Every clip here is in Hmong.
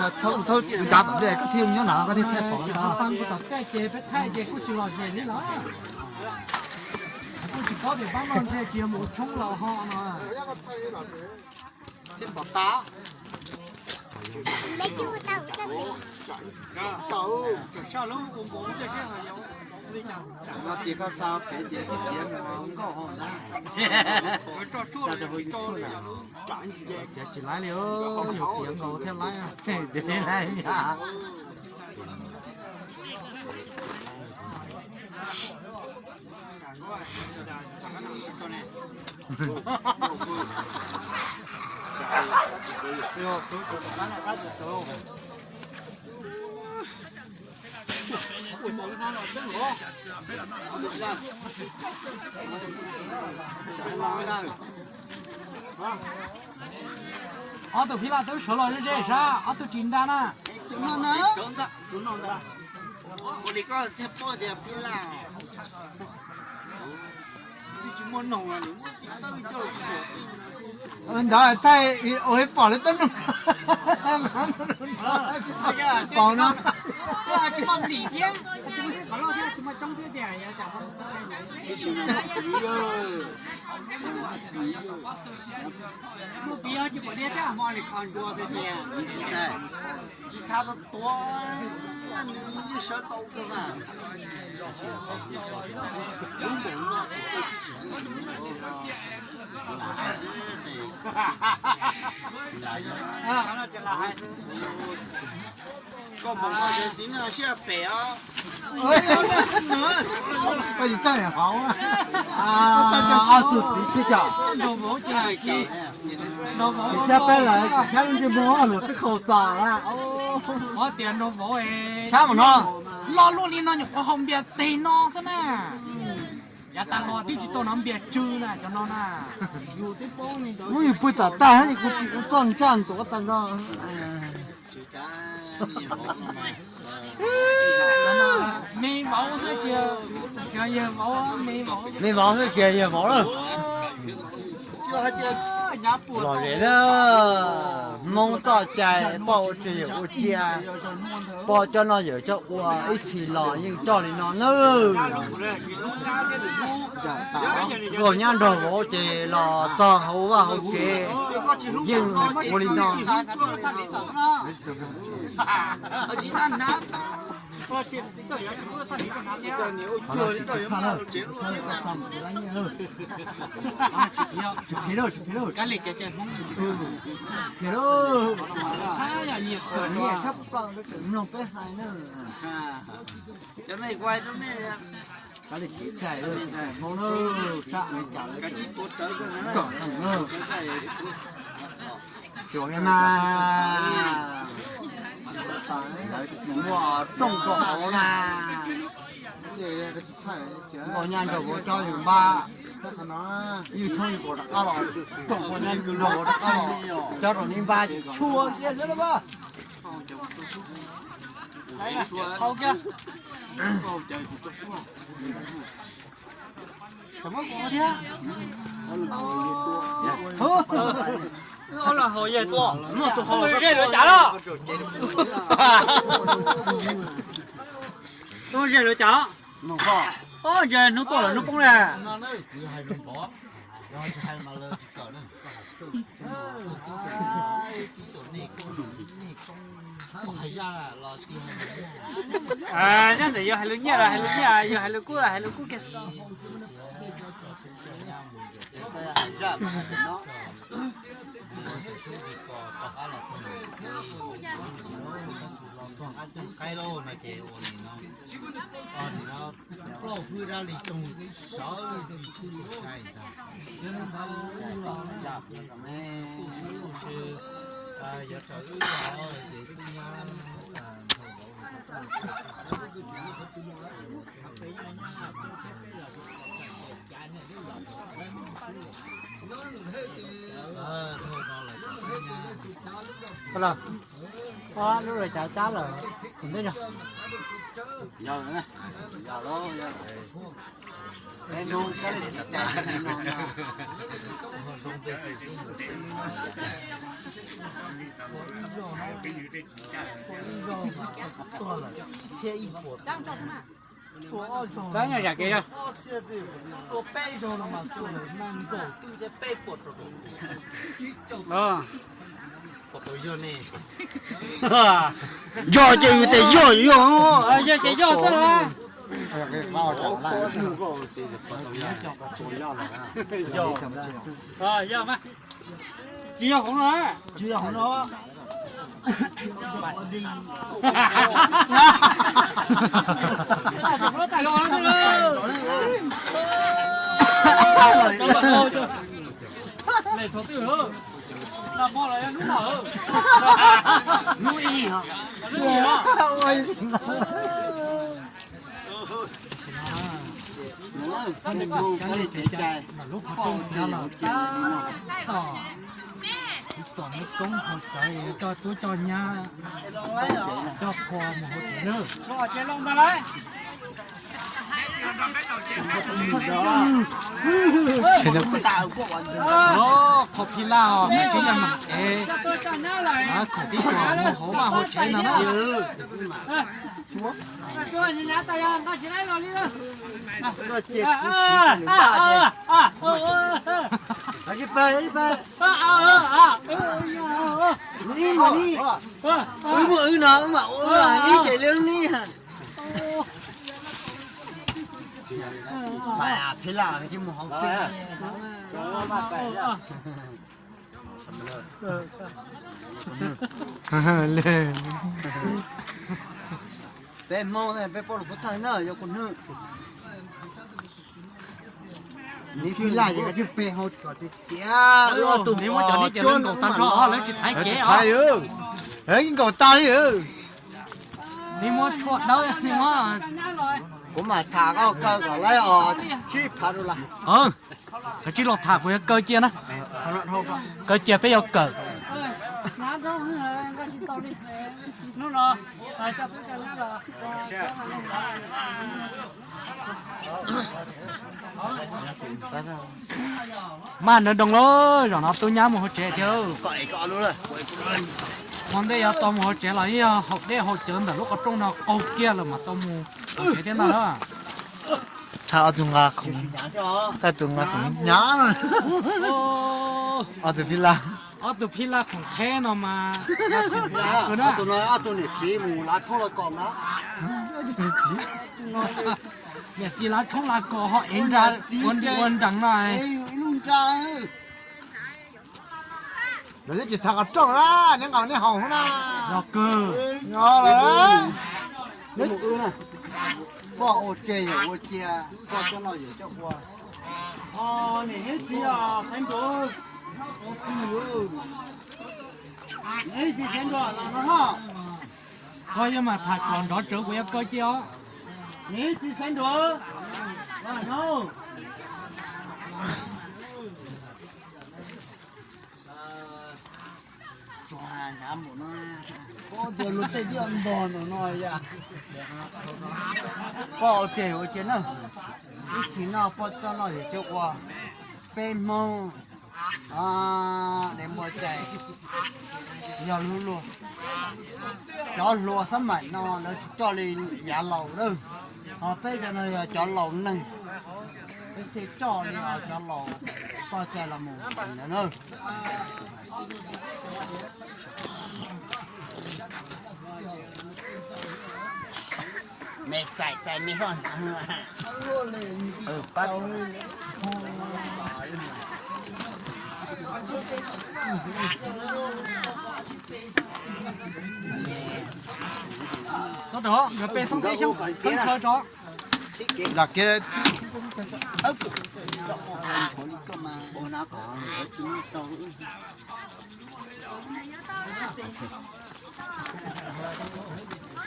Thaum thaum tsav tom ntej koj thiaj nyob na, koj thiaj thaij pom. Pab kuv tom tej ces peb thaij ces kuj tsis lom zem li los. Kuj tsis paub tias pab noj ntshe tsis yog mus ua tshoob los ho no. No ces koj xa pem ces tib txiav nkauj ho ntag. Xa rau hauv YouTube na. Txiav tsis laib li, yus txiav nkaus thiaj laib, txiav laib yam. Ob tug phij laj twb sawv los ze ze sab, ob tug tsis nta na. Ntawd thaij ua ib pom lawv tab nug pom no. Tsis tas tua, nws yeej sawv tau kawg mas. Lub npaum no tus koj twb tsis lam hais xwb tes. Koj mus koj txiv neej sib pem os. Koj tsis txawj hauv. Ob tug txiv sib cog. Tsis siab peb lawm, tsis siab lub ntsej muag luag twb khaus tas lawm. Sab mus no. Lo luaj li no nyuam qhuav haus npias teg no xwb na. Yav tas los twb tsis tau hnov npias tsw na cov no na. Muab yus pw tom tag es kuv tsis ua txoj ntsaj ntuav tag zog. Me vauv xwb tsis yog yawg vauv, me vauv xwb tsis yog yawg vauv lawm. Lom zem na, Hmoob txoj cai poj ua tswv yawm ua cia, poj coj noj yawm coj ua ib txhis los yeej coj li no nawb. Nkauj nyab nraug vauv ces los txog hauv vaj hauv tsev yeej ua li no. Mloog peb hais na. Kav liam kev cai, Hmoob lawm, sab Amelikas lawm, kom neeg na. Xyuas mas, lawv muaj rooj rau hauv na. Nkauj nyab nraug vauv cob yus npab, ywj tshoob yus kaus rov qab los, rooj nkauj nyab nraug vauv rov qab los, cob rau neb npab tshua cia xwb lauj. Tus ze lawv cas? Ob, ze hnub tuaj lawm hnub poob na. Nyob ntawm yog hais lus nyiaj los hais lus nyiaj, yog hais lus kub los hais lus kub kiag xwb. Lauj, hwj dab li tsoog sawv tshwj sai ntag. Yog li ntawd, kuj yog sis, yog raws wb los ces kuj nyab nrog vauv no lawm. Lub lawv cav cab lawm, tus ntej yog. Yog lawm, peb hnub cab li tsis cais li no na. Yog ces yus tias yog yog. Yog ces yog xwb. Yog mas. Tsis yog hauv no. Tsis yog hauv no. Tom nws koob hauv tsev, coj tub coj nyab, coj qhua mus hauv tsev lawm. Qhov phij laj os, tsis yog mam ev, khoom tib tug mus hauv vaj hauv tsev no na. Wb muaj wb no wb mam ua ib ces li wb nib. Phij laj cia mus hauv peb. Peb Hmoob peb poj lus pub thawj na, yog kuv hnwj. Neb phij laj ces kav tsij pe hauv tias, tus neb muab cov neb cov lawv nkaum tag nrho lawv tsis thaiv kev os. Nkaum tag li. Neb muab tshuaj dawb, neb muab. Kuv mam tham koj kaw kom lawv os, tsib phav dollar. Kav tsij los tham kuv yuav kaw cia na. Kaw cia peb yuav kawm. Maj nrov nroo lawm, zaum no tub nyab mus hauv tsev thiab. Hmo ntej yuav tau mus hauv tsev los yeej yog haus dej haus cawv ntawm lub qhov rooj no qaug kiag lawm mas tau mus hauv tsev thiab ntag na. Thaij ob tug nqa khoom, thaij tus nqa khoom hnyav. Ob tug phij laj, ob tug phij laj khoom theb no mas. Ob tug niam txiv mus lav tshoob lav kos na. Niam txiv lav tshoob lav kos ho ev nra ua nrees no. Lawv twb tsis txhav qhov rooj na, neb nqa neb haus na. Los kawg. Poj ua tseg yawm ua cia, poj coj noj yawm coj ua. Niam txiv Xaiv Nruas, niam txiv Xaiv Nruas los no. Koj yeej mas tham kom nrov tsawv kuv yuav kaw cia os. Niam txiv Xaiv Nruas los no. Poj tias luag tej twb ntog no no yam. Poj ua tseg ua cia na. Ib txhis no poj coj noj yawm coj ua. Peb Hmoob dev npua cai yog lub luag. Cov hluas xab maim no lawv tsis coj li yav laus lawm. Ho peb cov no yog cov laus neeg, peb thiaj coj li cov laus poj cai los mus ntawd na. Me txais txais me hoj ntxeev. Tod rov nkawd pe xoob teb xyoob txeeb khawv rov.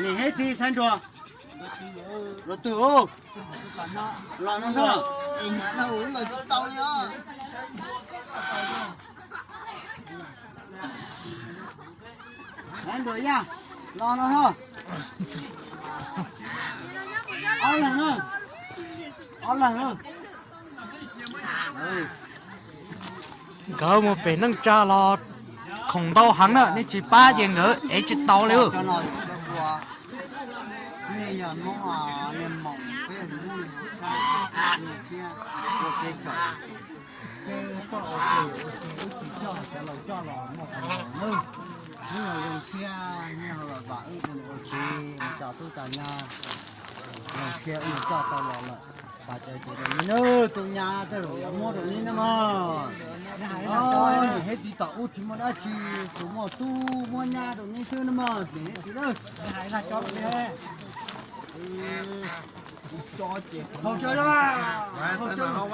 Niam txiv Xaiv Nruas, los twg los no. Xaiv Nruas Yaj, los no. Ob leeg na, ob leeg na. Nkawd mus pem neej tsa los khoom ntau heev na, nej tsis pab ces nkawd ev tsis tau li. Nej yog Hmoob, nej moom peb ua saib thiab ua kev kawm, peb poj ua ke ua ke wb tsis coj cov laus coj los muaj qhov no nawb. Wb yog zoo siab nej ho los vam wb ua niam ua txiv, tso tub tso nyab, zoo siab wb coj tau los lawm. Pas cawv ces rau neb nawb, tub nyab, tej zaum yuav muab rau neb nawb mog. Nim hais tib tom ub tsis muaj dab tsi, tsuas muaj tub muab nyab rau neb xwb nawb mog, ces neb tiv lawm. Hau cov, hau cov, hau, hau.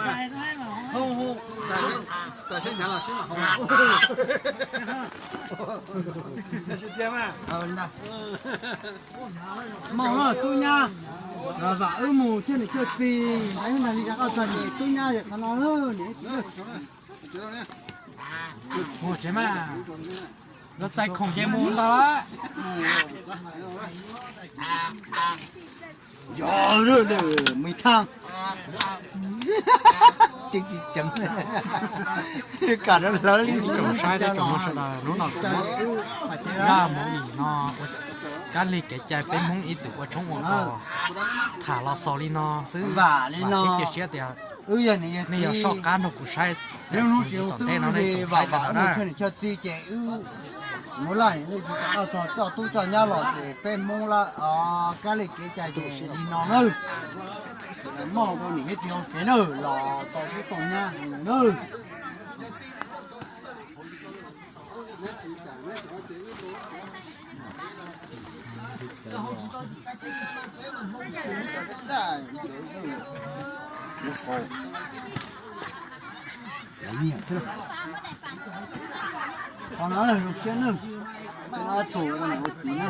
Mog, tub nyab, los vam wb mus thiab niam thiab txiv, nqa ib nrag li nrag qoj txog ces tub nyab yog qhov no niam. Mus tsev mas, los txais khoom ces mus ntag lawm. Yog, mus thaj, tsis tseev, kam rau lawv li. Tsoom saib thiab tsoom mloog sawv daws, hnub no kuv muab zaj movie no, kab lig kev cai peb Hmoob ib txwm ua tshoob ua kos tham los xaus li no xwb. Vam thiab cia siab tias nej yuav soj qab nrog kuv saib hnub tsis tom ntej no nej tsoom saib sawv daws na. Niam thiab txiv ces wb mus lawm, nej tsis tau txog coj tub coj nyab los ces peb Hmoob lawm, kab lig kev cai ces li no nawb. Mog rau niam thiab txiv hauv tsev nawb, los tau tub tau nyab nawb. Qhov no zoo siab nawb, ob tug ua niam ua txiv na,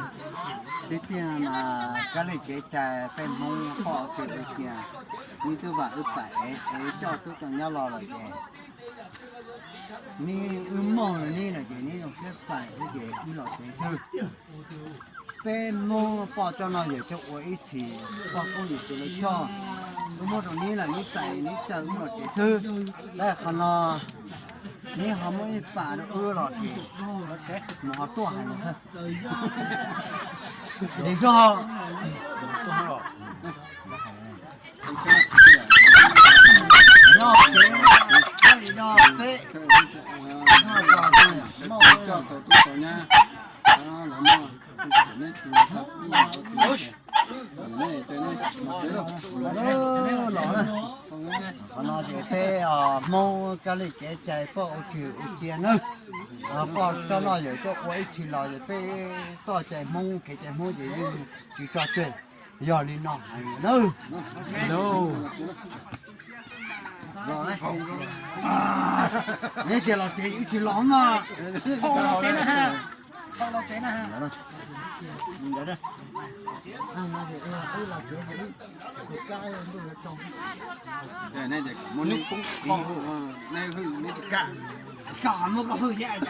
tiag tiag mas kab lig kev cai peb Hmoob poj ua ke ua tiag, neb twb vam wb pam es es coj tub coj nyab los lawm ces neb wb mog neb lawm ces neb zoo siab pam xwb ces wb los tsev xwb. Peb Hmoob poj coj noj yawm coj ua ib txhis, poj koob yawm txiv lawv coj, wb muab rau neb lawm neb pam neb caw wb los tsev xwb. Lawm qhov no neb ho muab ib pas rau wb los tsev, mus ho tuaj hais no xwb. Li zog. Qhov no ces peb Hmoob kab lig kev cai poj ua tshwm ua cia nawb. Poj coj noj yawm coj ua ib txhis los ces peb txoj cai Hmoob kev cai Hmoob ces yeej tsis tso tseg. Yog li no hais nawb. Neb tias los tsev wb tsis los mas. Muaj hnub poob, muaj koj hwj thiab.